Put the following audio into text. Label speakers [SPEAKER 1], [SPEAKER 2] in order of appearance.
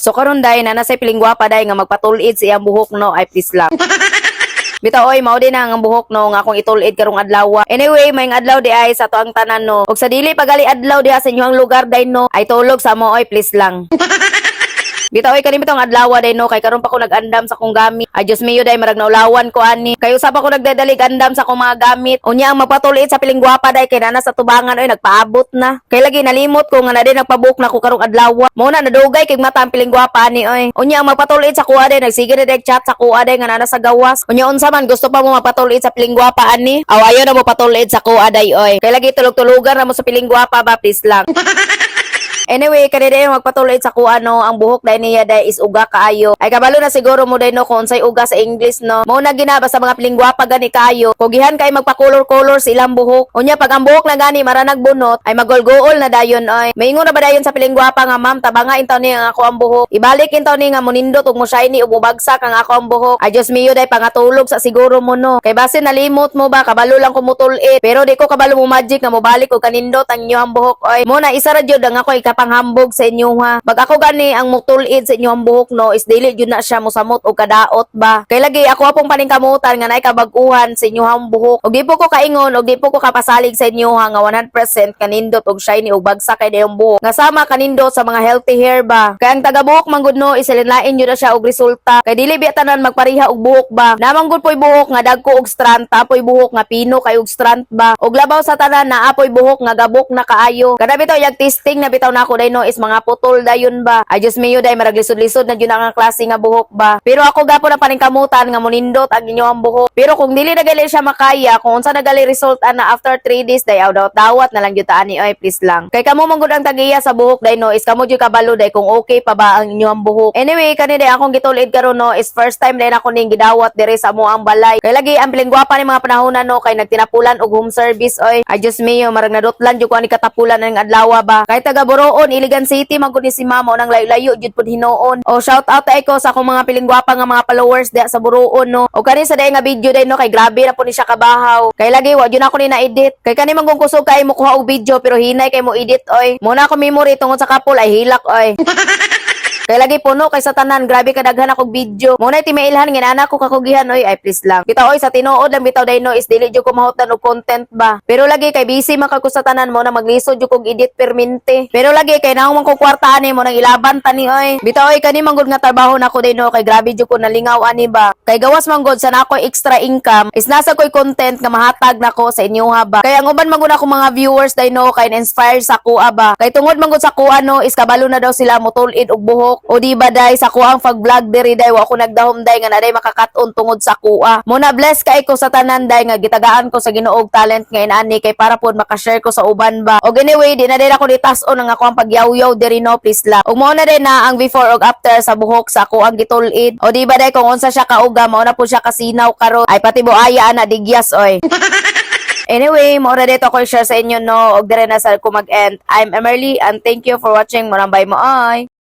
[SPEAKER 1] So karon day na nasa piling gwapa day nga magpatulid sa iyang buhok no, ay please lang. Bitaw oy, mao din ang buhok no nga akong itulid karong adlaw. Anyway, may adlaw di ay sa atoang tanan no. Og sa dili pagali adlaw diha sa inyong lugar day no, ay tulog sa mo oy, please lang. Bitaw oy, kani bitong adlaw day no, kay karon pa ko nag-andam sa akong gamit. Ay Diyos mio day, marag naulawan ko ani. Kay usab ako nagdadalig andam sa akong mga gamit. Unya ang magpatulid sa piling gwapa day kay nana sa tubangan oy, nagpaabot na. Kay lagi nalimot ko nga na din nagpabook na ko karong adlaw. Mo na nadugay kay mata ang piling gwapa ani oy. Unya ang magpatulid sa kuha day, nagsige na day chat sa kuha day nga nana sa gawas. Unya unsa man, gusto pa mo magpatulid sa piling gwapa ani? Aw, ayaw na mo patulid sa kuha day oy. Kay lagi tulog-tulugan ra mo sa piling gwapa ba, please lang. Anyway, kanina yung magpatuloy sa kuha no, ang buhok dahil niya dahil is uga kaayo. Ay kabalo na siguro mo dahil no kung unsay uga sa English no. Mao na gina ba sa mga pilinggwapa gani kayo. Kugihan kay magpa-color-color sa ilang buhok. Unya pag ang buhok na gani maranag bunot ay magolgool na dayon oy. Maingon na ba dayon sa pilinggwapa nga, "Ma'am, tabanga intaw ni ang ako ang buhok. Ibalik intaw ni nga munindot ug mo shiny ug mubagsak ang ako ang buhok." Ay Diyos mio day, pangatulog sa siguro mo no. Kay basin nalimot mo ba, kabalo lang ko mutulid. Pero di ko kabalo mo magic nga mobalik og kanindot ang inyong buhok oy. Mo na isa ra jud ang ako ikapanghambog sa inyo ha. Pag ako gani ang mutulid sa inyong buhok no is dili jud na siya mosamot og kadaot ba. Kay lagi ako apong paningkamutan nga naay kabag-uhan sa inyong buhok. Og di po ko kaingon og di po ko kapasalig sa inyo ha nga 100% kanindot og shiny og bagsak kay dayong buhok. Nga sama kanindot sa mga healthy hair ba. Kay ang tagabuhok man gud no is lain jud na siya og resulta. Kay dili biya tanan magpareha og buhok ba. Namang gud po'y buhok nga dagko og strand, tapoy buhok nga pino kay og strand ba. Og labaw sa tanan, naa po'y buhok nga gabok na kaayo. Kada bitaw yag testing na bitaw nako day no is mga putol dayon ba. Ay Diyos mio day, marag lisod-lisod na jud ang klase nga buhok ba. Pero ako gapon ang paningkamutan nga monindot ang inyong buhok. Pero kung dili na gali siya makaya, kung unsa na gali result ana after 3 days day, aw dawat na lang jud ta ani oy, please lang. Kay kamo man gud ang tagiya sa buhok day no is kamo jud kabalo day kung okay pa ba ang inyong buhok. Anyway, kani day akong gitulid karon no is first time day ako ning gidawat dire sa amo ang balay. Kay lagi ang pilinggwapa ni mga panahon no kay nagtinapulan og home service oy. Ay Diyos mio, marag nadutlan jud ko ani katapulan ng adlaw ba. Kay taga Boroon, Iligan City man gud ni si mama nang layo-layo jud pud hinuon. O shout out ay ko sa akong mga pilinggwapa nga mga followers diha sa Boroon no. O kani sa day nga video day no kay grabe na po ni siya kabahaw. Kay lagi wa jud ako ni na-edit. Kay kani man kung kusog kay mo kuha og video pero hinay kay mo edit oy. Muna ako memory tungod sa kapol ay hilak oy. Kay lagi puno kay sa tanan, grabe kadaghan akong video. Muna timailhan nga anak ko kakugihan oy, ay please lang. Bitaw oy, sa tinuod lang bitaw day no is dili jud ko mahutan og content ba. Pero lagi kay busy man ka ko sa tanan mo na maglisod jud kog edit permente. Pero lagi kay naong man ko kwarta ani mo nang ilaban tani oy. Bitaw oy, kani man gud nga trabaho nako day no kay grabe jud ko nalingaw ani ba. Kay gawas man gud sa nako extra income is nasa koy content nga mahatag nako sa inyo ha ba. Kay ang uban man gud ako mga viewers day no kay na-inspire sa kuha ba. Kay tungod man gud sa kuha no is kabalo na daw sila mutulid og buhok. O di ba day sa kuang pag-vlog diri day wa ko nagdahom day nga na day makakaton tungod sa kuha. Muna bless kay ko sa tanan day nga gitagaan ko sa Ginoo og talent nga inani kay para pod makashare ko sa uban ba. Og anyway, di na din ako nitas-on ang ako ang pagyawyaw diri no, please lang. Og mao na din na ang before og after sa buhok sa ako ang gitulid. O di ba day kung unsa siya kauga, mao na po siya kasinaw karon. Ay pati buaya ana digyas oy. Anyway, mao ra dito ko share sa inyo no og dire na sa ko mag-end. I'm Emerly and thank you for watching. Murang bye mo oy.